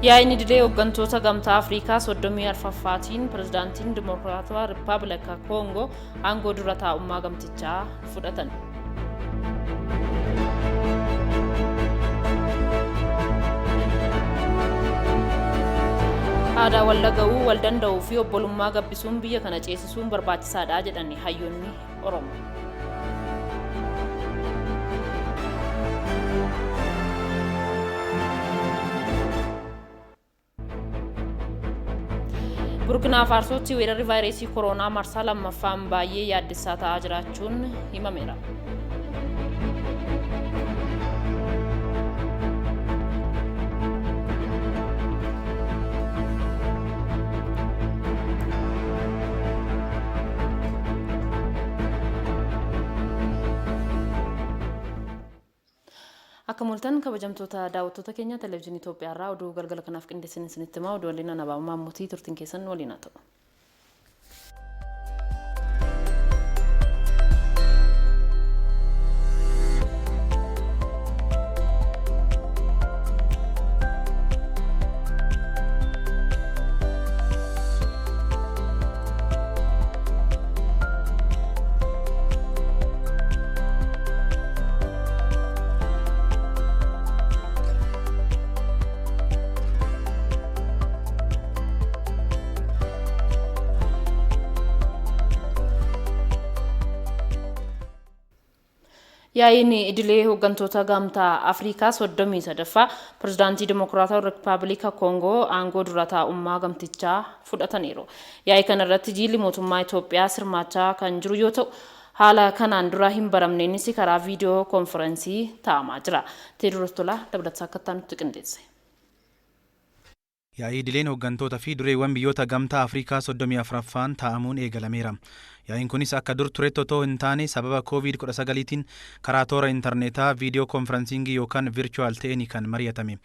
Yaa'iin idilee hooggantoota Gamtaa Afrikaa 34ffaatiin Pirezidaantiin Dimokiraatawaa Rippaabilika Koongoo aangoo dura taa'ummaa gamtichaa fudhatan. Aadaa wal dhaga'uu, wal danda'uu fi obbolummaa gabbisuun biyya kana ceesisuun barbaachisaadha jedhan hayyoonni Oromoo. Burkinaa Faarsootti weerarri vaayirasii koronaa marsaa lammaffaan baay'ee yaaddessaa ta'aa jiraachuun himameera. Akka mul'atan kabajamtoota daawwattoota keenya Televezyiinii Itoophiyaa irraa oduu galgala kanaaf qindeessine isinitti himaa. Oduu waliin ana Abaabaa Maammotii, turtiin keessan waliin haa ta'u. Yaa'iin idilee hooggantoota Gamtaa Afrikaa 33ffaa Pirezidaantii Dimokiraatawaa Rippaabilika Koongoo aangoo dura taa'ummaa gamtichaa fudhataniiru. Yaa'ii kana irratti jiilli mootummaa Itoophiyaa sirmaachaa kan jiru yoo ta'u, haala kanaan dura hin baramneenis karaa viidiyoo konfirensii taa'amaa jira. Teediroos Tolaa dabalataa akka nutti qindeesse. Yaa'ii idileen hooggantoota fi dureewwan biyyoota Gamtaa Afrikaa 34ffaan taa'amuun eegalameera. Yaa'iin kunis akka dur turetti otoo hin taane sababa COVID-19tiin karaa toora intarneetaa viidiyoo konfiransingii yookaan virchuwaal ta'een kan mari'atame.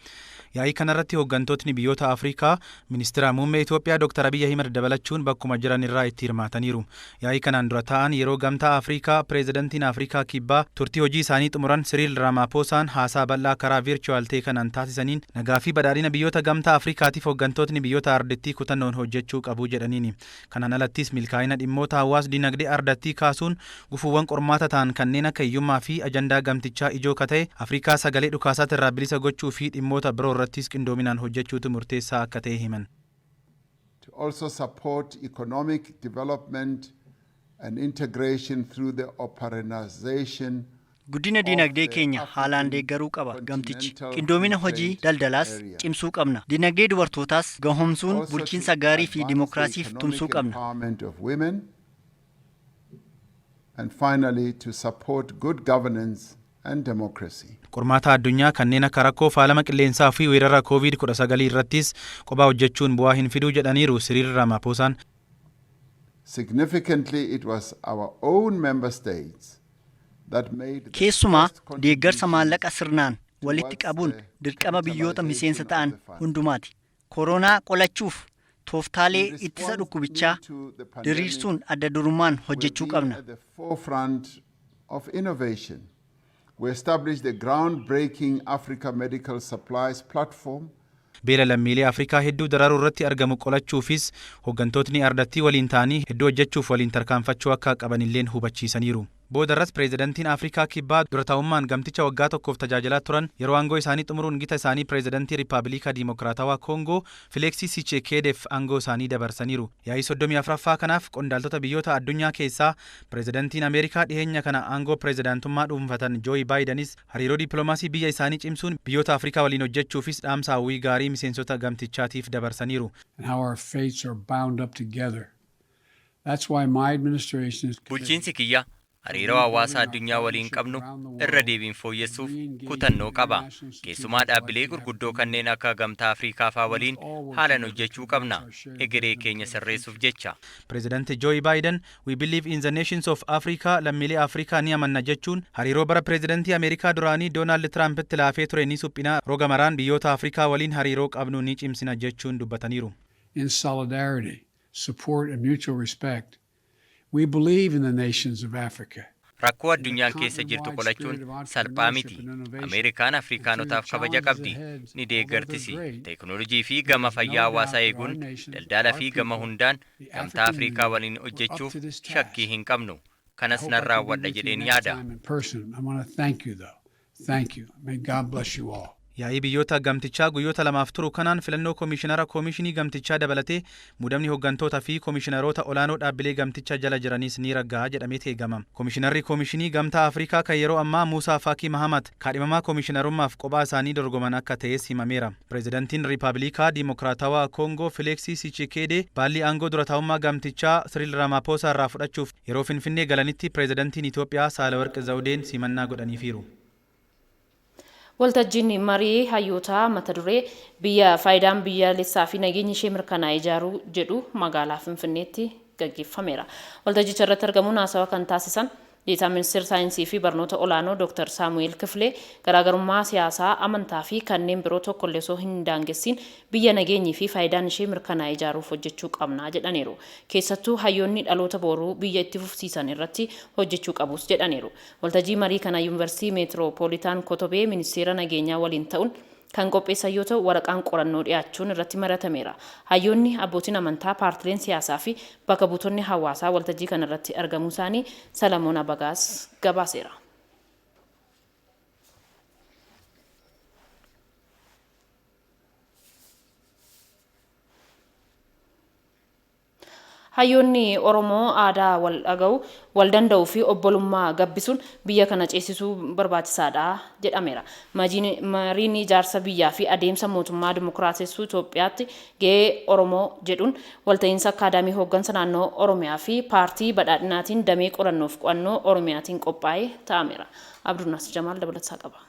Yaa'ii kanarratti hooggantootni biyyoota Afrikaa Ministeera Muummee Itoophiyaa Dr. Abiyyi Ahimad dabalachuun bakkuma jiran irraa itti hirmaataniiru. Yaa'ii kanaan dura ta'an yeroo Gamtaa Afrikaa Pireezidantiin Afrikaa Kibbaa turtii hojii isaanii xumuran Siriil Raamaapoosaan haasaa bal'aa karaa virchuwaal ta'e kanaan taasisaniin nagaa fi badhaadhina biyyoota Gamtaa Afrikaatiif hooggantootni biyyoota ardittii kutannoon hojjechuu qabu jedhaniini. Kanaan alattis milkaa'ina dhimmoota hawaas dinagdee ardattii kaasuun gufuuwwan qormaata ta'an kanneen akka hiyyummaa fi ajandaa gamtichaa ijoo ka ta'e Afrikaa sagalee dhukaasaati irraa bilisa gochuu fi dhimmoota biroo irrattis qindoominaan hojjechuutu murteessaa akka ta'e himan. To also support economic development and integration through the operationalization Guddina dinagdee keenya haalaan deeggaruu qaba gamtichi. Qindoomina hojii daldalaas cimsuu qabna. Dinagdee dubartootaas gahoomsuun bulchiinsa gaarii fi dimokiraasiif tumsuu qabna. Empowerment of women. And finally, to support good governance and democracy. Qormaata addunyaa kanneen akka rakkoo faalama qilleensaa fi weerara COVID-19 irrattis kophaa hojjechuun bu'aa hin fiduu jedhaniiru Siriil Ramaphoosaan. Significantly, it was our own member states that made the Keessumaa first deeggarsa maallaqa sirnaan walitti qabuun dirqama biyyoota miseensa ta'an hundumaati. Koronaa qolachuuf tooftaalee ittisa dhukkubichaa diriirsuun adda durummaan hojjechuu qabna. At the forefront of innovation. We established the groundbreaking Africa Medical Supplies Platform. Beela lammiilee Afrikaa hedduu dararuu irratti argamu qolachuufis hooggantootni ardattii waliin ta'anii hedduu hojjechuuf waliin tarkaanfachuu akka qabanilleen hubachiisaniiru. Boodarras Pireezidantiin Afrikaa Kibbaa dura taa'ummaan gamticha waggaa tokkoof tajaajilaa turan yeroo aangoo isaanii xumuruun gita isaanii Pireezidantii Riippaabilika Dimokiraatawaa Koongoo Fileeksii Sicheekeedeef aangoo isaanii dabarsaniiru. Yaa'ii 34ffaa kanaaf qondaaltota biyyoota addunyaa keessaa Pireezidantiin Ameerikaa dhiheenya kana aangoo pireezidantummaa dhuunfatan Jooyi Baayidanis hariiroo dippiloomaasii biyya isaanii cimsuun biyyoota Afrikaa waliin hojjechuufis dhaamsa hawwii gaarii miseensota gamtichaatiif dabarsaniiru. And how our fates are bound up together. That's why my administration is Bulchiinsi kiyya hariiroo hawaasa addunyaa waliin qabnu irra deebiin fooyyessuuf kutannoo qaba. Keessumaa dhaabbilee gurguddoo kanneen akka Gamtaa Afrikaa faa waliin haalaan hojjechuu qabna. Egeree keenya sirreessuuf jecha. Pireezidanti Joe Biden "We believe in the nations of Africa", lammiilee Afrikaa ni amanna jechuun hariiroo bara pireezidantii Ameerikaa duraanii Doonaald Tiraampiti laafee ture ni suphinaa, roga maraan biyyoota Afrikaa waliin hariiroo qabnu ni cimsina jechuun dubbataniiru. In solidarity, support and mutual respect. We believe in the nations of Africa. Rakkoo addunyaan keessa jirtu qolachuun salphaa miti. Ameerikaan Afrikaanotaaf kabaja qabdi, ni deeggartisi. Teekinooloojii fi gama fayyaa hawaasaa eeguun, daldala fi gama hundaan Gamtaa Afrikaa waliin hojjechuuf shakkii hin qabnu. Kanas nan raawwadha jedheen yaada. Thank you. May God bless you all. Yaa'ii biyyoota gamtichaa guyyoota lamaaf turu kanaan filannoo koomishinara koomishinii gamtichaa dabalatee muudamni hooggantootaa fi koomishinaroota olaanoo dhaabbilee gamtichaa jala jiraniis ni ragga'a jedhamee eegama. Koomishinarri koomishinii Gamtaa Afrikaa kan yeroo ammaa Muusaa Faakii Mahamat kaadhimamaa koomishinarummaaf kophaa isaanii dorgoman akka ta'es himameera. Pireezidantiin Riippaabilikaa Diimokiraatawaa Koongoo Fileeksii Sichikeedee baallii aangoo dura taa'ummaa gamtichaa Siriil Ramaphosa irraa fudhachuuf yeroo Finfinnee galanitti Pireezidantiin Itoophiyaa Saahilawarq Zawudeen simannaa godhaniifiiru. Waltajjiin marii hayyootaa mata duree "Biyya faayidaan biyyaalessaa fi nageenyi ishee mirkanaa'e ijaaruu" jedhu magaalaa Finfinneetti gaggeeffameera. Waltajjicha irratti argamuun haasawaa kan taasisan Deetaa Ministeera Saayinsii fi Barnoota Olaanoo Dr. Saamu'eel Kifilee, garaagarummaa siyaasaa, amantaa fi kanneen biroo tokkollee osoo hin daangessiin biyya nageenyii fi faayidaan ishee mirkanaa'e ijaaruuf hojjechuu qabna jedhaniiru. Keessattuu hayyoonni dhaloota boruu biyya itti fufsiisan irratti hojjechuu qabus jedhaniiru. Waltajjii marii kana Yuunivarsiitii Meetiroopoolitaan Kotobee Ministeera Nageenyaa waliin ta'uun kan qopheessan yoo ta'u, waraqaan qorannoo dhiyaachuun irratti mari'atameera. Hayyoonni, abbootiin amantaa, paartileen siyaasaa fi bakka buutonni hawaasaa waltajjii kana irratti argamuu isaanii Salamoon Abagaas gabaaseera. Hayyoonni Oromoo aadaa wal dhaga'u, wal danda'uu fi obbolummaa gabbisuun biyya kana ceesisuu barbaachisaadha jedhameera. Mariin ijaarsa biyyaa fi adeemsa mootummaa dimokiraatessuu Itoophiyaatti gahee Oromoo jedhuun walta'iinsa Akaadaamii Hooggansa Naannoo Oromiyaa fi Paartii Badhaadhinaatiin damee qorannoof qo'annoo Oromiyaatiin qophaa'ee taa'ameera. Abdurnaas Jamaal dabalataa qaba.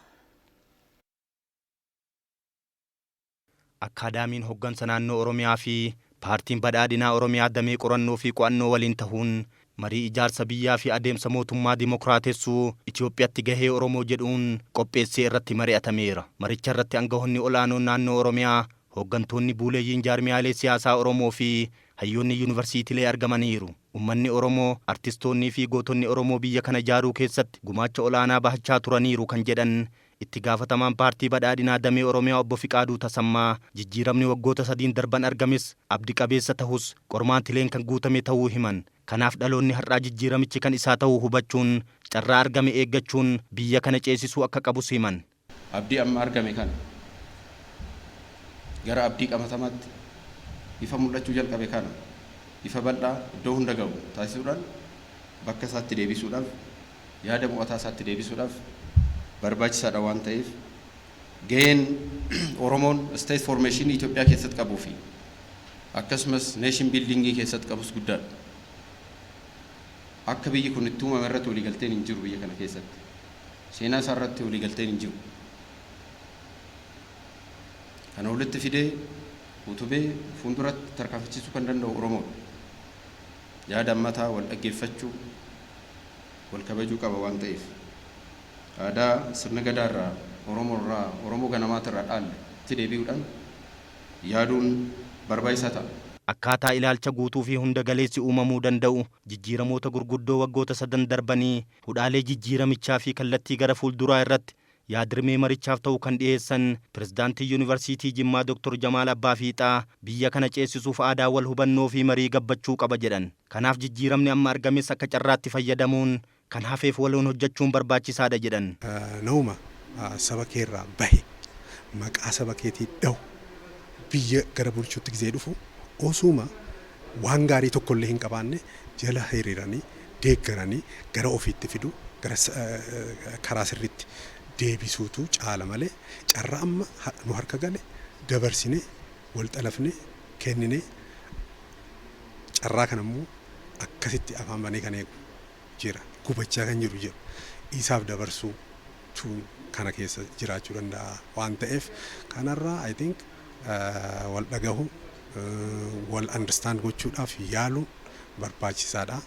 Akkaadaamiin Hooggansa Naannoo Oromiyaa fi Paartiin Badhaadhinaa Oromiyaa damee qorannoo fi qo'annoo waliin ta'uun marii ijaarsa biyyaa fi adeemsa mootummaa dimokiraatessuu Itoophiyaatti gahee Oromoo jedhuun qopheessee irratti mari'atameera. Maricha irratti aangawoonni olaanoon naannoo Oromiyaa, hooggantoonni buuleeyyiin jaarmiyaalee siyaasaa Oromoo fi hayyoonni yuunivarsiitiilee argamaniiru. Uummanni Oromoo, artistoonnii fi gootonni Oromoo biyya kana ijaaruu keessatti gumaacha olaanaa bahachaa turaniiru kan jedhan itti gaafatamaan Paartii Badhaadhinaa damee Oromiyaa Obbo Fiqaaduu Tasammaa, jijjiiramni waggoota 3n darban argames abdi qabeessa ta'us qormaatileen kan guutame ta'uu himan. Kanaaf dhaloonni har'aa jijjiiramichi kan isaa ta'uu hubachuun carraa argame eeggachuun biyya kana ceesisuu akka qabus himan. Abdii amma argame kana gara abdii qabatamaatti ifa mul'achuu jalqabe kana ifa bal'aa iddoo hunda ga'u taasisuudhaan bakka isaatti deebisuudhaaf, yaada mo'ataa isaatti deebisuudhaaf barbaachisaadha waan ta'eef, gaheen Oromoon state formation Itoophiyaa keessatti qabuu fi akkasumas nation buildingii keessatti qabus guddaadha. Akka biyyi kun itti uumame irratti waliigalteen hin jiru biyya kana keessatti. Seenaa isaa irratti waliigalteen hin jiru. Kana walitti fidee utubee fuulduratti tarkaanfachiisuu kan danda'u Oromoodha. Yaada ammataa wal dhaggeeffachuu, wal kabajuu qaba waan ta'eef. Aadaa sirna gadaa irraa, Oromoo irraa, Oromoo ganamaatirraa dhaalle itti deebi'uudhaan yaaduun barbaachisaa ta'a. Akkaataa ilaalcha guutuu fi hunda galeessi uumamuu danda'u, jijjiiramoota gurguddoo waggoota sadan darbanii, hudhaalee jijjiiramichaa fi kallattii gara fuulduraa irratti yaadrimee marichaaf ta'u kan dhiyeessan Pirezidaantii Yuunivarsiitii Jimmaa Dr. Jamaal Abbaa Fiixaa, biyya kana ceesisuuf aadaa wal hubannoo fi marii gabbachuu qaba jedhan. Kanaaf jijjiiramni amma argames akka carraatti fayyadamuun kan hafeef waloon hojjechuun barbaachisaadha jedhan. Nama saba keerraa bahe, maqaa saba keetii dhahu, biyya gara bulchuutti gizee dhufu, osuma waan gaarii tokkollee hin qabaanne jala hiriiranii deeggaranii gara ofiitti fidu, gara karaa sirriitti deebisuutu caala malee, carraa amma nu harka gale dabarsine wal xalafne kennine, carraa kanammoo akkasitti afaan banee kan eegu jira, gubachaa kan jiru jira, isaaf dabarsuu kana keessa jiraachuu danda'a waan ta'eef, kanarraa I think wal dhagahu, wal understand gochuudhaaf yaaluun barbaachisaadha.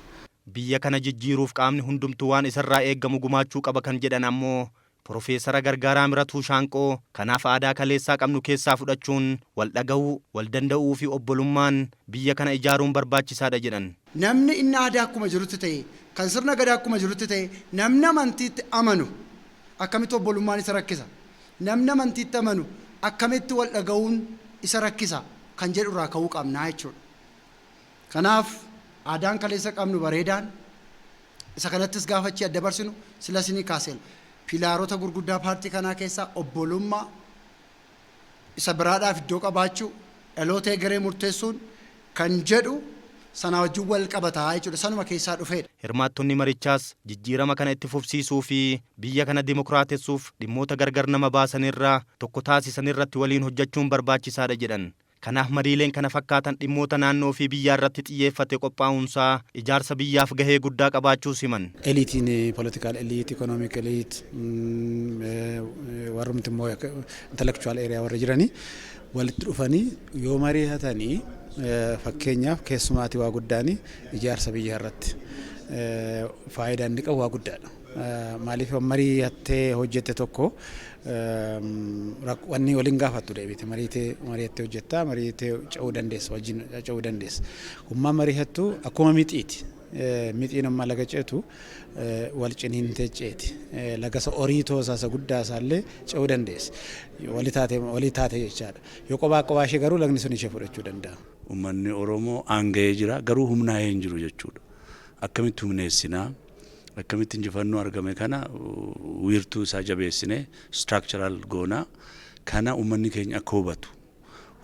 Biyya kana jijjiiruuf qaamni hundumtuu waan isarraa eeggamu gumaachuu qaba kan jedhan ammoo Profeesara Gargaaraa Miratuu Shaanqoo, kanaaf aadaa kaleessaa qabnu keessaa fudhachuun wal dhagahuu, wal danda'uu fi obbolummaan biyya kana ijaaruun barbaachisaadha jedhan. Namni inni aadaa akkuma jirutti ta'e Kan sirna gadaa akkuma jirutti ta'e, namni amantiitti amanu akkamitti obbolummaan isa rakkisa? Namni amantiitti amanu akkamitti wal dhaga'uun isa rakkisa kan jedhu irraa ka'uu qabnaa jechuudha. Kanaaf aadaan kaleessa qabnu bareedaan isa kanattis gaafachi adda barsinu sila isinii kaaseera. Pillarota gurguddaa paartii kanaa keessaa obbolummaa, isa biraadhaaf iddoo qabaachuu, dhaloota egeree murteessuun kan jedhu sana wajjin wal qabataa jechuudha. Sanuma keessaa dhufeedha. Hirmaattonni marichaas jijjiirama kana itti fufsiisuu fi biyya kana dimokiraatessuuf dhimmoota gargar nama baasanirraa tokko taasisan irratti waliin hojjechuun barbaachisaadha jedhan. Kanaaf mariileen kana fakkaatan dhimmoota naannoo fi biyyaa irratti xiyyeeffate qophaa'uunsaa ijaarsa biyyaaf gahee guddaa qabaachuus himan. Eliteiin political elite, economic elite, warrumti immoo intellectual area warra jiranii walitti dhufanii yoo mari'atanii, fakkeenyaaf keessumaatii waa guddaan ijaarsa biyyaa irratti faayidaa inni qabu waa guddaadha. Maaliif, mari'attee hojjette tokko wanni waliin gaafattu deebite, mariitee mari'attee hojjettaa, mari'attee ce'uu dandeessa, wajjin ce'uu dandeessa. Hummaa mari'attu akkuma mixiiti. Mixiin amma laga ceetu wal ciniintee ceeti. Laga isa oriitoo isaa isa guddaa isaallee ce'uu dandeessi. Walii taate jechaadha. Yoo qophaa qophaa ishee garuu lagni sun ishee fudhachuu danda'a. Uummanni Oromoo aanga'ee jira, garuu humnaa'ee hin jiru jechuudha. Akkamitti humneessinaa? Akkamitti injifannoo argame kana wiirtuu isaa jabeessinee structural goonaa? Kana uummanni keenya akka hubatu,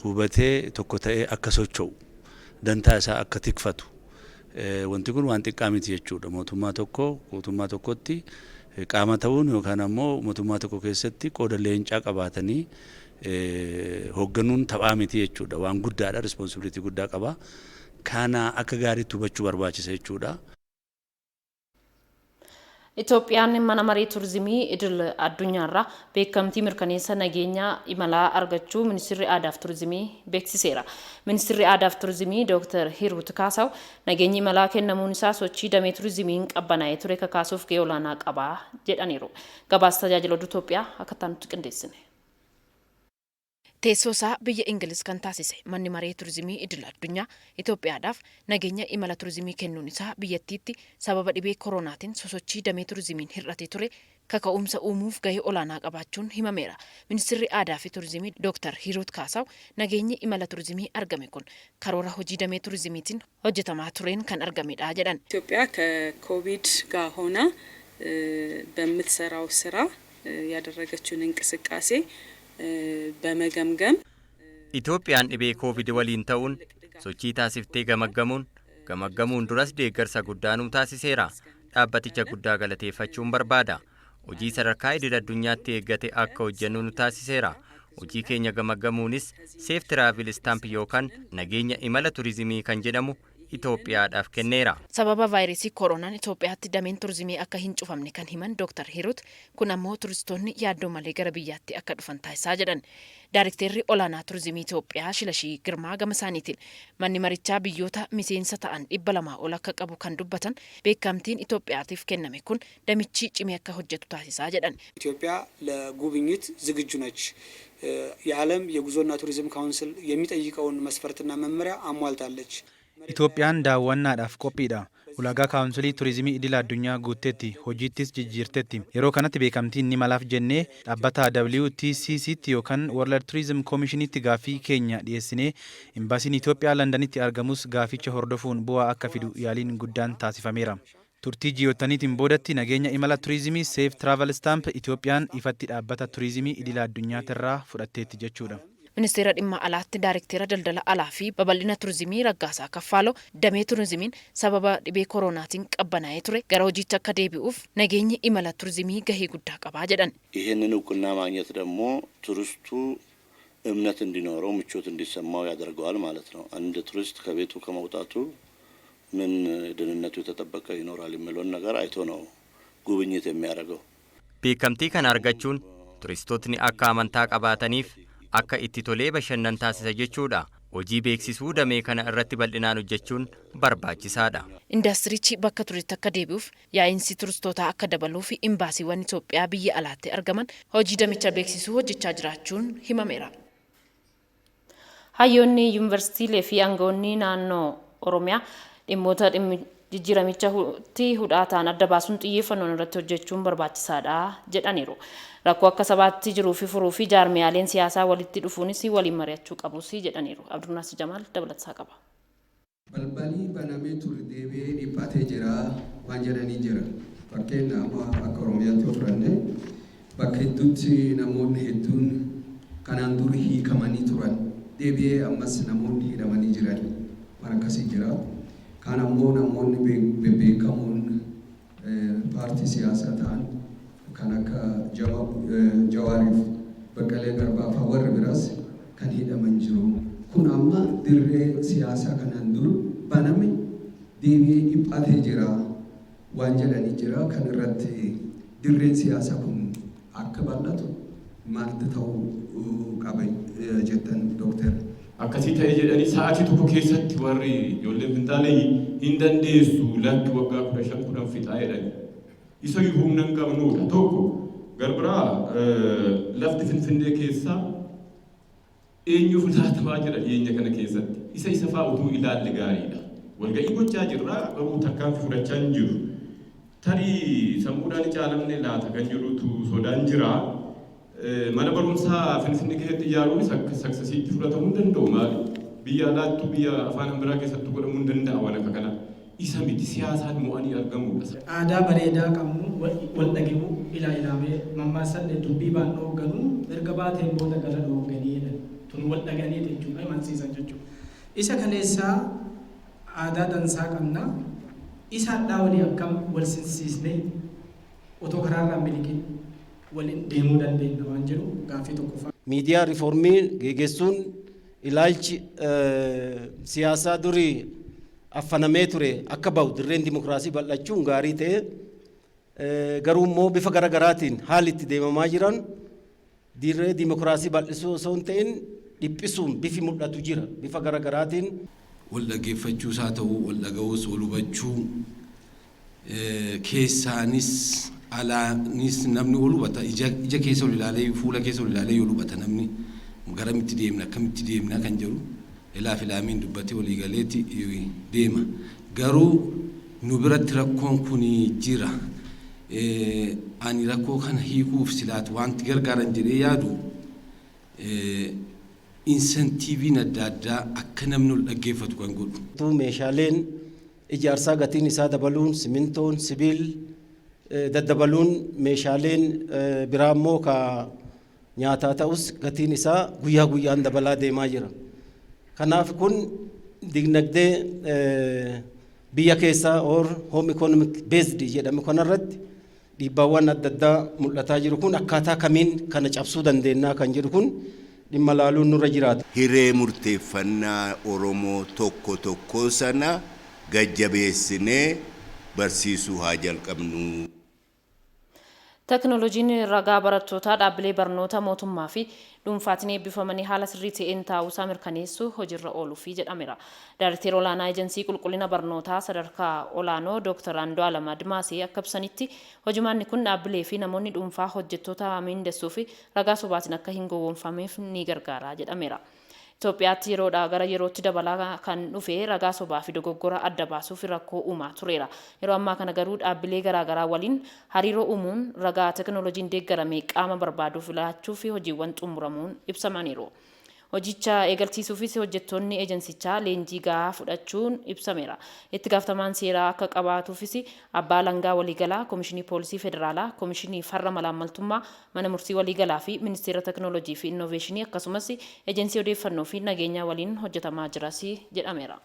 hubatee tokko ta'ee akka socho'u, dantaa isaa akka tikfatu, wanti kun waan xiqqaa miti jechuudha. Mootummaa tokko, mootummaa tokkotti qaama ta'uun yookaan ammoo mootummaa tokko keessatti qooda leencaa qabaatanii hoogganuun taphaa miti jechuudha. Waan guddaadha, responsibility guddaa qaba. Kana akka gaariitti hubachuu barbaachisa jechuudha. Itoophiyaan mana marii turizimii idil addunyaarraa beekamtii mirkaneessa nageenya imalaa argachuu Ministeerri Aadaa fi Turizimii beeksiseera. Ministeerri Aadaa fi Turizimii Dr. Hiruut Kaasaw nageenyi imalaa kennamuun isaa sochii damee turizimiin qabbanaa'ee ture kakaasuuf gahee olaanaa qaba jedhaniiru. Gabaasa tajaajila oduu Itoophiyaa akka nutti qindeessine. Teessoo isaa biyya Ingiliz kan taasise manni maree turizimii idil addunyaa Itoophiyaadhaaf nageenya imala turizimii kennuun isaa biyyattiitti sababa dhibee koronaatiin sosochii damee turizimiin hir'atee ture kaka'umsa uumuuf gahee olaanaa qabaachuun himameera. Ministeerri Aadaa fi Turizimii Dr. Hiruut Kaasaw nageenyi imala turizimii argame kun karoora hojii damee turizimiitiin hojjetamaa tureen kan argamedha jedhan. ኢትዮጵያ ከኮቪድ ጋር ሆና በምትሰራው ስራ ያደረገችውን እንቅስቃሴ በመገምገም Itoophiyaan dhibee Koovid waliin ta'uun sochii taasiftee gamaggamuun duras deeggarsa guddaa nuu taasiseera. Dhaabbaticha guddaa galateeffachuun barbaada. Hojii sadarkaa idil addunyaatti eeggate akka hojjennu nu taasiseera. Hojii keenya gamaggamuunis Safe Travel Stamp yookaan nageenya imala turizimii kan jedhamu Itoophiyaadhaaf kenneera. Sababa vaayirasii koronaan Itoophiyaatti dameen turizimii akka hin cufamne kan himan Dr. Hirut, kun ammoo turistoonni yaaddoo malee gara biyyaatti akka dhufan taasisaa jedhan. Daarekteerri olaanaa turizimii Itoophiyaa Shilashii Girmaa gama isaaniitiin manni marichaa biyyoota miseensa ta'an 200 ol akka qabu kan dubbatan, beekamtiin Itoophiyaatiif kenname kun damichi cimee akka hojjetu taasisaa jedhan. ኢትዮጵያ ለጉብኝት ዝግጁ ነች። የዓለም የጉዞና ቱሪዝም ካውንስል የሚጠይቀውን መስፈርትና መመሪያ አሟልታለች። Itoophiyaan daawwannaadhaaf qophiidha. Ulaagaa kaawunsilii turizimii idil addunyaa guutteetti, hojiittis jijjiirtetti. Yeroo kanatti beekamtiin ni malaaf jennee dhaabbata WTCCtti yookaan World Tourism Commissionitti gaaffii keenya dhiyeessinee, imbaasiin Itoophiyaa Londanitti argamus gaaficha hordofuun bu'aa akka fidu yaaliin guddaan taasifameera. Turtii ji'oottaniitiin boodatti nageenya imala turizimii Safe Travel Stamp Itoophiyaan ifatti dhaabbata turizimii idil addunyaatirraa fudhatteetti jechuudha. Ministeera dhimma alaatti daarektera daldala alaa fi babal'ina turizimii Raggaasaa Kaffaaloo damee turizimiin sababa dhibee koronaatiin qabbanaa'ee ture gara hojiitti akka deebi'uuf nageenyi imala turizimii gahee guddaa qabaa jedhan. ይህንን እውቅና ማግኘት ደግሞ ቱሪስቱ እምነት እንዲኖረው፣ ምቾት እንዲሰማው ያደርገዋል ማለት ነው። አንድ ቱሪስት ከቤቱ ከመውጣቱ ምን ደህንነቱ የተጠበቀ ይኖራል የሚለውን ነገር አይቶ ነው ጉብኝት የሚያደርገው። Beekamtii kana argachuun turistootni akka amantaa qabaataniif akka itti tolee bashannan taasisa jechuudha. Hojii beeksisuu damee kana irratti bal'inaan hojjechuun barbaachisaadha. Indaastirichi bakka turetti akka deebi'uuf, yaa'insi turistootaa akka dabaluu fi imbaasiiwwan Itoophiyaa biyya alaatti argaman hojii damicha beeksisuu hojjechaa jiraachuun himameera. Hayyoonni yuunivarsiitiilee fi aangawoonni naannoo Oromiyaa dhimmoota dhimmi Jijjiiramichatti hudhaa ta'an adda baasuun xiyyeeffannoon irratti hojjechuun barbaachisaadha jedhaniiru. Rakkoo akka sabaatti jiruu fi furuu fi jaarmiyaaleen siyaasaa walitti dhufuunis waliin mari'achuu qabus jedhaniiru. Abdulnaasir Jamaal dabalataa qaba. Balbalii banamee ture deebi'ee dhiphatee jira waan jedhanii jira. Fakkeenya amma akka Oromiyaatti yoo fudhanne, bakka hedduutti namoonni hedduun kanaan dura hiikamanii turan deebi'ee ammas namoonni hidhamanii jiran, waan akkasii jira. Kaan ammoo namoonni bebbeekamoon paartii siyaasaa ta'an kan akka Jawaariif Baqqalee Garbaa fa'aa warri biraas kan hidhaman jiru. Kun amma dirree siyaasaa kanaan dur baname deebi'ee dhiphatee jira waan jedhanii jira. Kan irratti dirreen siyaasaa kun akka bal'atu maaltu ta'uu qaba jettan, dooktar? Akkasii ta'e jedhanii sa'aatii tokko keessatti warri ijoolleen finxaalee hin dandeessu, lakki, waggaa 15 10 fixaa jedhani. Isa humna hin qabnudha. Tokko garbiraa lafti Finfinnee keessaa eenyuuf laatamaa jira dhiyeenya kana keessatti. Isa fa'aa utuu ilaalle gaariidha. Walga'ii gochaa jirra, garuu tarkaanfii fudhachaa hin jiru. Tarii sammuudhaan caalamne laata kan jedhutu sodaan jira. Mana barumsaa Finfinnee keessatti ijaaruunis akka successiitti fudhatamuu hin danda'u. Maali? Biyya alaattuu, biyya afaan biraa keessattuu godhamuu hin danda'a waan akka kanaa. Isa miti, siyaasaan mo'anii argamuudha. Aadaa bareedaa qabnu wal dhaga'uu ilaa ilaamee mammaasallee dubbii baan dhoogganuu erga baateen booda gala dhoogganii jedhan, tun wal dhaganii jechuudha, himansiisan jechuudha. Isa kaleessaa aadaa dansaa qabna. Isa hadhaa walii akkam wal sinsiisnee otoo karaarraan miliqin waliin deemuu dandeenya waan jedhu gaaffii tokkoffaa. Miidiyaa riiformii geggeessuun ilaalchi siyaasaa durii affanamee ture akka bahu, dirreen dimokiraasii bal'achuun gaarii ta'e, garuu immoo bifa gara garaatiin haalli itti deemamaa jiran dirree dimokiraasii bal'isuu osoo hin ta'in dhiphisuun bifi mul'atu jira bifa gara garaatiin. Wal dhaggeeffachuus haa ta'u, wal dhaga'uus, wal hubachuu keessaanis alaanis namni wal hubata. Ija keessa ol ilaalee, fuula keessa ol ilaalee yoo hubata, namni garamitti deemna, akkamitti deemna kan jedhu ilaa filaamiin dubbatee walii galeetti deema. Garuu nu biratti rakkoon kun jira. Ani rakkoo kana hiikuuf silaatu wanti gargaaran jedhee yaadu, incentiveiin adda addaa akka namni ol dhaggeeffatu kan godhu. Meeshaaleen ijaarsaa gatiin isaa dabaluun, simintoon, sibiil daddabaluun, meeshaaleen biraa immoo ka nyaataa ta'us gatiin isaa guyyaa guyyaan dabalaa deemaa jira. Kanaaf kun dinagdee biyya keessaa or home economic based jedhame kanarratti dhiibbaawwan adda addaa mul'ataa jiru kun akkaataa kamiin kana cabsuu dandeenya kan jedhu kun dhimma laaluun nurra jiraata. Hiree murteeffannaa Oromoo tokko tokko sana gajjabeessinee barsiisuu haa jalqabnu. Teknooloojiin ragaa barattootaa dhaabbilee barnoota mootummaa fi dhuunfaatiin eebbifamanii haala sirrii ta'een taa'uusaa mirkaneessuu hojiirra ooluufi jedhameera. Daayirikteera olaanaa Ejensii Qulqullina Barnootaa Sadarkaa Olaanoo Dr. Andu'aalam Admaasee akka ibsanitti, hojimaanni kun dhaabbilee fi namoonni dhuunfaa hojjettoota miindessuu fi ragaa sobaatiin akka hin gowwoomfameef ni gargaara jedhameera. Itoophiyaatti yeroodhaa gara yerootti dabalaa kan dhufe ragaa sobaa fi dogoggora adda baasuuf rakkoo uumaa tureera. Yeroo ammaa kana garuu dhaabbilee garaagaraa waliin hariiroo uumuun ragaa teknooloojiin deeggarame qaama barbaaduuf laachuu fi hojiiwwan xumuramuun ibsamaniiru. Hojicha eegalchiisuufis hojjettoonni ejensichaa leenjii gahaa fudhachuun ibsameera. Itti gaafatamaan seeraa akka qabaatuufis abbaa alangaa waliigalaa, Komishinii Poolisii Federaalaa, Komishinii Farra Malaammaltummaa, Mana Murtii Waliigalaa fi Ministeera Teknoolojii fi Innoveeshinii akkasumas Ejensii Odeeffannoo fi Nageenyaa waliin hojjetamaa jiras jedhameera.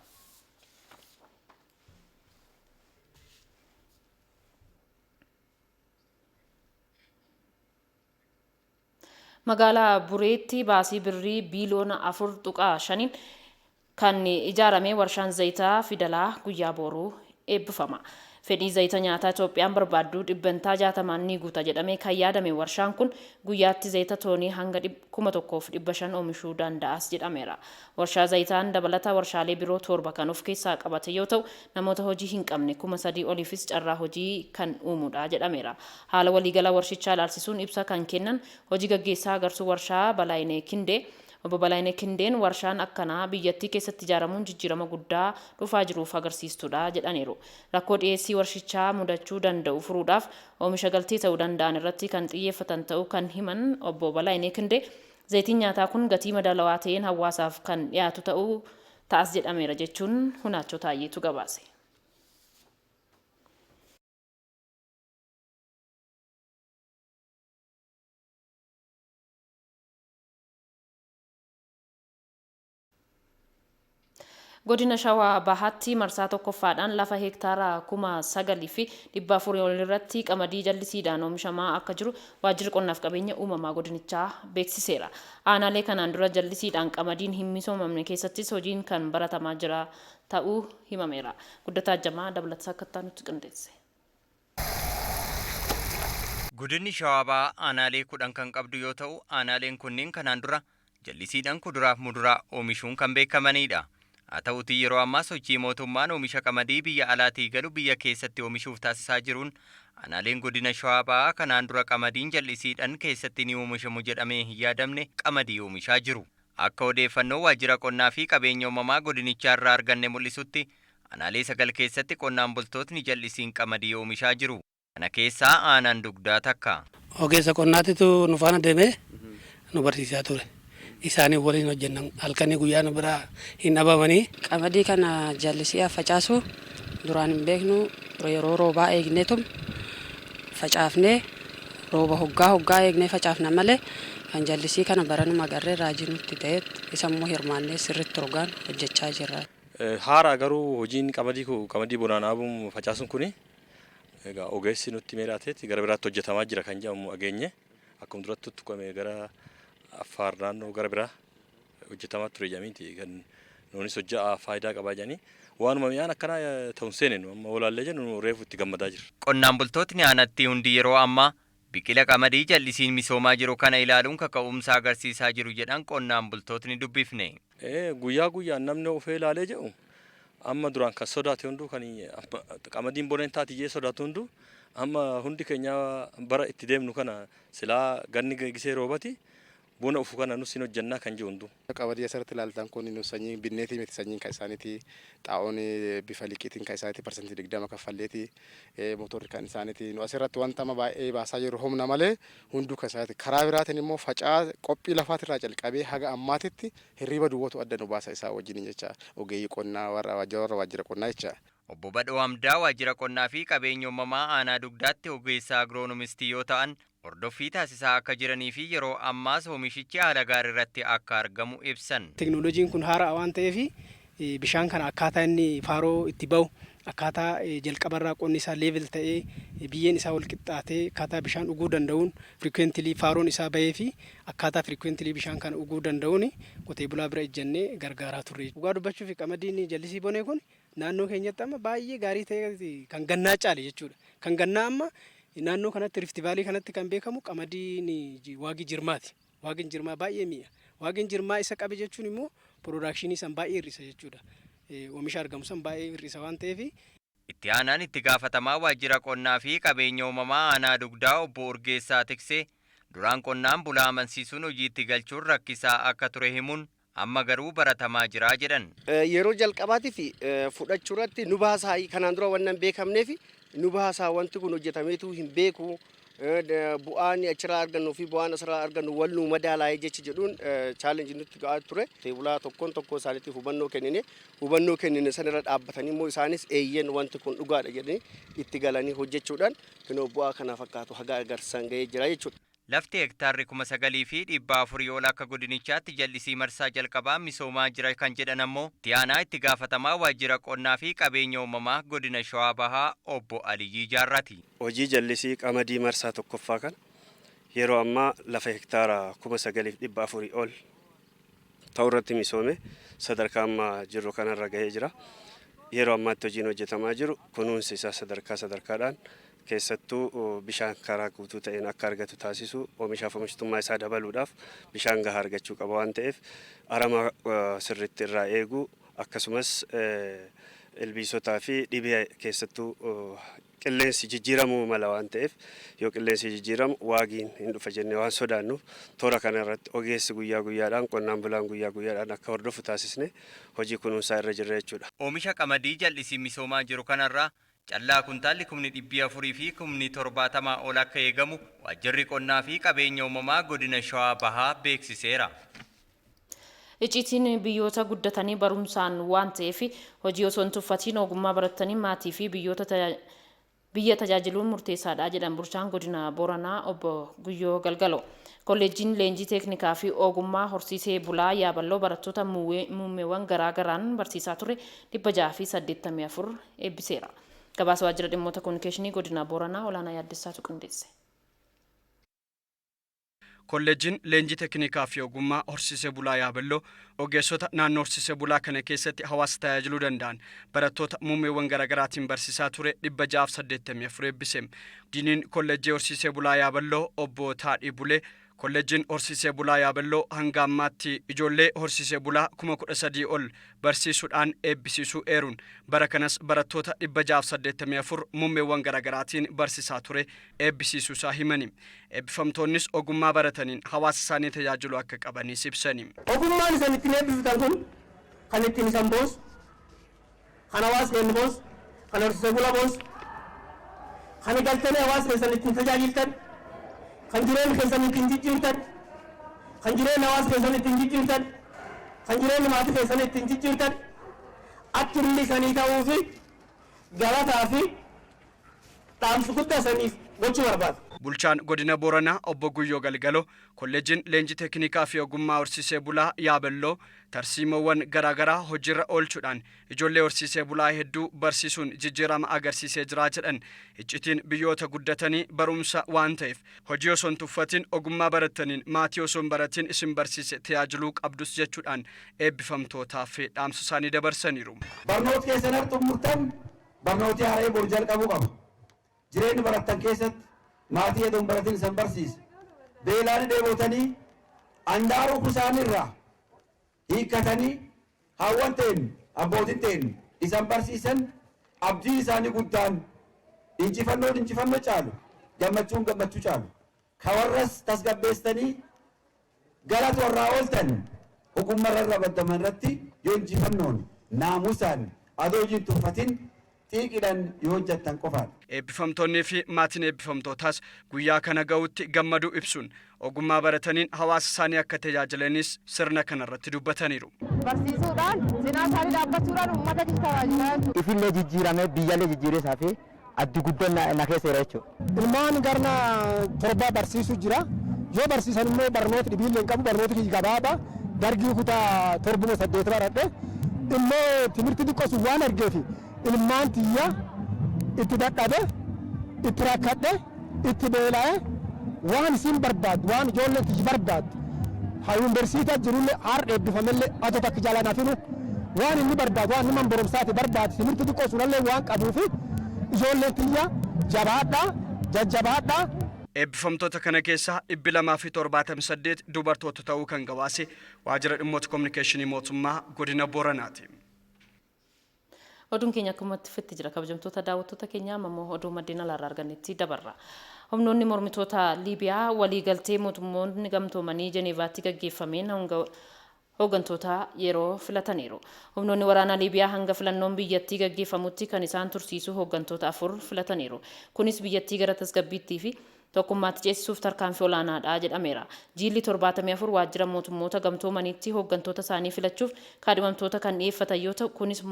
Magaalaa Bureetti baasii birrii biiliyoona 4.5n kan ijaarame warshaan zayitaa Fidalaa guyyaa boruu eebbifama. Fedhii zayita nyaataa Itoophiyaan barbaaddu 60% ni guuta jedhamee kan yaadame warshaan kun guyyaatti zayita toonii hanga 1500 oomishuu danda'as jedhameera. Warshaa zayitaan dabalata warshaalee biroo torba kan of keessaa qabate yoo ta'u, namoota hojii hin qabne 3000 oliifis carraa hojii kan uumudha jedhameera. Haala waliigala warshichaa ilaalchisuun ibsa kan kennan hojii gaggeessaa Garsuu Warshaa Balaayinee Kindee, Obbo Balaayinee Kindeen warshaan akkanaa biyyattii keessatti ijaaramuun jijjiirama guddaa dhufaa jiruuf agarsiistuudha jedhaniiru. Rakkoo dhiyeessii warshichaa mudachuu danda'u furuudhaaf oomisha galtee ta'uu danda'an irratti kan xiyyeeffatan ta'uu kan himan Obbo Balaayinee Kindee, zayitiin nyaataa kun gatii madaalawaa ta'een hawaasaaf kan dhiyaatu ta'uu ta'as jedhameera jechuun Hunaachoo Taayyeetu gabaase. Godina Shawaa Bahaatti marsaa tokkoffaadhaan lafa heektaara 9,400 ol irratti qamadii jallisiidhaan oomishamaa akka jiru Waajjirri Qonnaaf Qabeenya Uumamaa godinichaa beeksiseera. Aanaalee kanaan dura jallisiidhaan qamadiin hin misoomamne keessattis hojiin kan baratamaa jira ta'uu himameera. Guddataa Jamaa dabalata akka itti aanutti qindeesse. Godinni Shawaa Bahaa aanaalee 10 kan qabdu yoo ta'u, aanaaleen kunniin kanaan dura jallisiidhaan kuduraaf muduraa oomishuun kan beekamanidha. Haa ta'uutii yeroo ammaa sochii mootummaan oomisha qamadii biyya alaatii galu biyya keessatti oomishuuf taasisaa jiruun aanaaleen godina Shawaa Bahaa kanaan dura qamadiin jallisiidhaan keessatti ni oomishamu jedhamee hin yaadamne qamadii oomishaa jiru. Akka odeeffannoo Waajjira Qonnaa fi Qabeenya Uumamaa godinichaa irraa arganne mul'isutti aanaalee 9 keessatti qonnaan bultootni jallisiin qamadii oomishaa jiru. Kana keessaa aanaan Dugdaa takka. Ogeessa qonnaatitu nu faana deemee nu barsiisaa ture. Isaanii waliin hojjenna. Halkanii guyyaa nu biraa hin dhabamanii. Qamadii kana jallisii facaasuu duraan hin beeknu, yeroo roobaa eegneetum facaafnee, rooba hoggaa hoggaa eegnee facaafna malee kan jallisii kana baranuma agarree raajii nutti ta'e, isa immoo hirmaannee sirriitti rogaan hojjechaa jirra. Haaraa garuu hojiin qamadii qamadii bonaan dhaabuun facaasuun kuni egaa ogeessi nutti meeraateeti gara biraatti hojjetamaa jira kan jedhamu dhageenye, akkuma duratti tuttuqame gara Affaar naannoo gara biraa hojjetamaa ture jedhamiiti kan nuunis hojjaa faayidaa qabaa jedhanii waanuma mi'aan akkanaa ta'u hin seene, nu amma olaallee jennu reefu itti gammadaa jirra. Qonnaan bultootni aanattii hundi yeroo ammaa biqila qamadii jallisiin misoomaa jiru kana ilaaluun kaka'umsa agarsiisaa jiru jedhan qonnaan bultootni dubbifne. Guyyaa guyyaan namni ofee ilaalee jedhu amma duraan kan sodaate hunduu, kan qamadiin boneen taati jee sodaatu hunduu, amma hundi keenya bara itti deemnu kana silaa ganni gisee roobati bona ufu kana nus hin hojjannaa kan jiru hunduu. Qamadii asirratti ilaaltan kun nu sanyii binneetii miti, sanyiin kan isaaniiti, xaa'oon bifa liqiitiin kan isaaniiti, 20% kaffalleeti, motorri kan isaaniiti. Nu asirratti wanta amma baay'ee baasaa jirru humna malee hunduu kan isaaniiti. Karaa biraatiin immoo facaa qophii lafaatirraa jalqabee haga ammaatitti hirriba duwwatu adda nu baasa isaa wajjin jecha, ogeeyyii qonnaa warra waajjira qonnaa jecha. Obbo Badhoo Hamdaa Waajjira Qonnaa fi Qabeenya Uumamaa Aanaa Dugdaatti ogeessa agroonomistii yoo ta'an, hordoffii taasisaa akka jiranii fi yeroo ammaas oomishichi haala gaariirratti akka argamu ibsan. Teknooloojiin kun haaraa waan ta'eef bishaan kana akkaataa inni faaroo itti bahu, akkaataa jalqabarraa qonni isaa level ta'ee, biyyeen isaa wal qixxaatee, akkaataa bishaan dhuguu danda'uun frequently faaroon isaa bahee fi akkaataa frequently bishaan kana dhuguu danda'uun qotee bulaa bira ejjannee gargaaraa turre. Dhugaa dubbachuuf qamadiin jallisii bonee kun naannoo keenyatti amma baay'ee gaarii ta'e, kan gannaa caale jechuudha. Kan gannaa amma naannoo kanatti, Rift Valley kanatti kan beekamu qamadiin waagii jirmaati. Waagiin jirmaa baay'ee mi'a. Waagiin jirmaa isa qabe jechuun immoo production san baay'ee hir'isa jechuudha. Oomisha argamu san baay'ee hir'isa waan ta'eef. Itti aanaan itti gaafatamaa Waajjira Qonnaa fi Qabeenya Uumamaa Aanaa Dugdaa Obbo Urgeessaa Tiksee duraan qonnaan bulaa amansiisuun hojiitti galchuun rakkisaa akka ture himuun, amma garuu baratamaa jira jedhan. Yeroo jalqabaatiif fudhachuu irratti nu baasaa, kanaan dura wannan beekamneef nu baasaa, wanti kun hojjetameetu hin beeku, bu'aan achirraa argannuu fi bu'aan asirraa argannu wal nu madaalaa'ee jechi jedhuun challenge nutti ga'aa ture. Bulaa tokkoon tokkoo isaaniitiif hubannoo kennine, hubannoo kennine sanirra dhaabbatanii immoo isaanis eeyyen, wanti kun dhugaadha jedhanii itti galanii hojjechuudhaan kunoo bu'aa kana fakkaatu haga agarsiisan ga'ee jira jechuudha. Lafti hektaarri 9,400 ol akka godinichaatti jallisii marsaa jalqabaa misoomaa jira kan jedhan ammoo itti aanaa itti gaafatamaa Waajjira Qonnaa fi Qabeenya Uumamaa Godina Shawaa Bahaa Obbo Aliyyii Jaarraati. Hojii jallisii qamadii marsaa tokkoffaa kana yeroo ammaa lafa hektaara 9,400 ol ta'u irratti misoome sadarkaa amma jirru kanarra gahee jira. Yeroo ammaatti hojiin hojjetamaa jiru kunuunsi isaa sadarkaa sadarkaadhaan, keessattuu bishaan karaa guutuu ta'een akka argatu taasisuu, oomishaaf oomishtummaa isaa dabaluudhaaf bishaan gahaa argachuu qaba waan ta'eef aramaa sirriitti irraa eeguu, akkasumas ilbiisotaa fi dhibee keessattuu Qilleensi jijjiiramuu mala waan ta'eef, yoo qilleensi jijjiiramu waagiin hin dhufa jennee waan sodaannuuf, toora kana irratti ogeessi guyyaa guyyaadhaan, qonnaan bulaan guyyaa guyyaadhaan akka hordofu taasisne hojii kunuunsaa irra jirra jechuudha. Oomisha qamadii jal'isiin misoomaa jiru kanarraa callaa kuntaalli kumni 400 fi kumni 70 ol akka eegamu Waajjirri Qonnaa fi Qabeenya Uumamaa Godina Shawaa Bahaa beeksiseera. Icciitiin biyyoota guddatanii barumsaan waan ta'eef, hojii osoo hin tuffatiin ogummaa barattanii maatii fi biyya tajaajiluun murteessaadha jedhan bulchaan godina Booranaa obbo Guyyoo Galgaloo. Kolleejjiin leenjii teeknikaa fi ogummaa horsiisee bulaa Yaaballoo barattoota muummeewwan garaa garaan barsiisaa ture 684 eebbiseera. Gabaasa Waajjira Dhimmoota Kominikeeshinii Godina Booranaa Olaanaa Yaaddessaatu qindeesse. Kolleejjiin Leenjii Teeknikaa fi Ogummaa Horsiisee Bulaa Yaaballoo ogeessota naannoo horsiisee bulaa kana keessatti hawaasa tajaajiluu danda'an barattoota muummeewwan garaagaraatiin barsiisaa ture 684 eebbise. Diiniin Kolleejjii Horsiisee Bulaa Yaaballoo obbo Taadhii Bulee, Kolleejjiin Horsiisee Bulaa Yaaballoo hanga ammaatti ijoollee horsiisee bulaa 13,000 ol barsiisuudhaan eebbisiisuu eeruun, bara kanas barattoota 684 muummeewwan garaagaraatiin barsiisaa ture eebbisiisuusaa himani. Eebbifamtoonnis ogummaa barataniin hawaasa isaanii tajaajiluu akka qabanis ibsani. Ogummaan isan ittiin eebbiftan kun kan ittiin isan boonsu, kan hawaasa keenya boonsu, kan horsiisee bulaa boonsu, kan galtanii hawaasa keessan ittiin tajaajiltan, kan jireenya keessan ittiin jijjiirtan, kan jireenya hawaasa keessan ittiin jijjiirtan, kan jireenya maatii keessan ittiin jijjiirtan akka inni isanii ta'uu fi galataa fi dhaamsa guddaa isaniif gochuu barbaada. Bulchaan Godina Booranaa obbo Guyyoo Galgaloo, Kolleejjiin Leenjii Teeknikaa fi Ogummaa Horsiisee Bulaa Yaaballoo tarsiimoowwan garaagaraa hojiirra oolchuudhaan ijoollee horsiisee bulaa hedduu barsiisuun jijjiirama agarsiisee jira jedhan. Iccitiin biyyoota guddatanii barumsa waan ta'eef, hojii osoo hin tuffatin ogummaa barattaniin maatii osoo hin baratin isin barsiise tajaajiluu qabdus jechuudhaan eebbifamtootaaf dhaamsa isaanii dabarsaniiru. Barnoota keessan har xumurtan, barnooti haaree bor jalqabuu qaba. Jireenya barattan keessatti maatii hedduun baratin isan barsiise. Beelaan dheebotanii andaaruu kusaanirraa hiikkatanii, hawwan ta'een, abbootiin ta'een isan barsiisan, abdii isaanii guddaan injifannoon injifannoo caalu, gammachuun gammachuu caalu, ka warras tasgabbeessanii galata warraa ooltan, ogummaa irra baddaman irratti yoo injifannoon naamusaan adoo hojiin tuffatin xiiqidhaan yoo hojjettan qofaadha. Eebbifamtoonnii fi maatiin eebbifamtootaas guyyaa kana ga'utti gammaduu ibsuun, ogummaa barataniin hawaasa isaanii akka tajaajilanis sirna kanarratti dubbataniiru. Barsiisuudhaan, cinaa isaanii dhaabbachuudhaan uummata keessa tajaajilaa jechuudha. Ifillee jijjiiramee, biyyallee jijjiiree isaa fi addi guddoon na keessa jira jechuudha. Ilmaan garna 7 barsiisuu jira. Yoo barsiisan immoo barnoota dhibiillee hin qabu, barnoota kiyya gabaabaa, dargii kutaa torbuma saddeet baradhe. Immoo timirti xiqqoo sun waan argeef, ilmaan tiyya itti dadhabe, itti rakkadhe, itti beela'e, waan isin barbaaddu, waan ijoolleen tiyyi barbaaddu, haa yuunivarsiitii jirullee, har'a eebbifamellee, adoo takka jalaan hafinu, waan inni barbaadu, waan inni man barumsaati barbaadu, timirti xiqqoo sunallee waan qabuufi, ijoolleen tiyya jabaadhaa, jajjabaadhaa. Eebbifamtoota kana keessaa 278 dubartoota ta'uu kan gabaase Waajjira Dhimmoota Kominikeeshinii Mootummaa Godina Booranaati. Oduun keenya akkumatti fitti jira, kabajamtoota daawwattoota keenya. Amma immoo oduu maddeen alaarraa argannetti dabarra. Humnoonni mormitoota Liibiyaa waliigaltee mootummoonni gamtoomanii Jeneevaatti gaggeeffameen hooggantoota yeroo filataniiru. Humnoonni waraanaa Liibiyaa hanga filannoon biyyattii gaggeeffamutti kan isaan tursiisu hooggantoota afur filataniiru. Kunis biyyattii gara tasgabbiittii fi tokkummaatti ceesisuuf tarkaanfii olaanaadha jedhameera. Jiilli 74 waajjira mootummoota gamtoomaniitti hooggantoota isaanii filachuuf kaadhimamtoota kan dhiyeeffatan yoo ta'u, kunis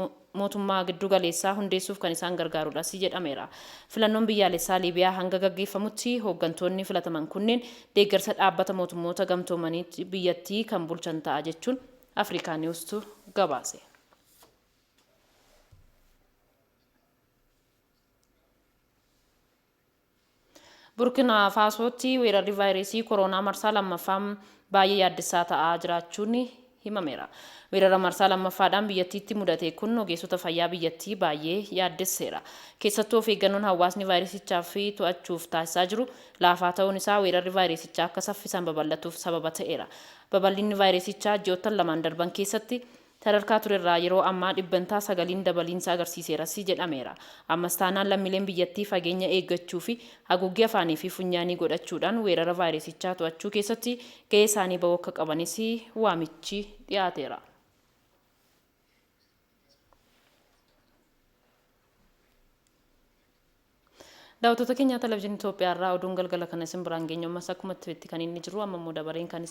mootummaa giddu galeessaa hundeessuuf kan isaan gargaarudhas jedhameera. Filannoon biyyaalessaa Liibiyaa hanga gaggeeffamutti hooggantoonni filataman kunneen deeggarsa dhaabbata mootummoota gamtoomaniitti biyyattii kan bulchan ta'a jechuun Afrikaa Niwustu gabaase. Burkina Faasootti weerarri vaayirasii koroonaa marsaa lammaffaan baay'ee yaaddessaa ta'aa jiraachuun himameera. Weerara marsaa lammaffaadhaan biyyattiitti mudate kun ogeessota fayyaa biyyattii baay'ee yaaddesseera. Keessattuu of eeggannoon hawaasni vaayirasichaaf to'achuuf taasisaa jiru laafaa ta'uun isaa weerarri vaayirasichaa akka saffisaan babal'atuuf sababa ta'eera. Babal'inni vaayirasichaa ji'oottan lamaan darban keessatti Sadarkaa turerraa yeroo ammaa dhibbantaa 9n dabaliinsa agarsiiseeras jedhameera. Ammas taanaan lammiileen biyyattii fageenya eeggachuu fi haguuggii afaanii fi funyaanii godhachuudhaan weerara vaayirasichaa to'achuu keessatti gahee isaanii bahuu akka qabanis waamichi dhiyaateera. Daawwattoota keenya, Televezyiinii Itoophiyaa irraa oduun galgala kana isin biraan geenyu ammas akkuma itti kan inni jiru. Amma immoo dabareen kan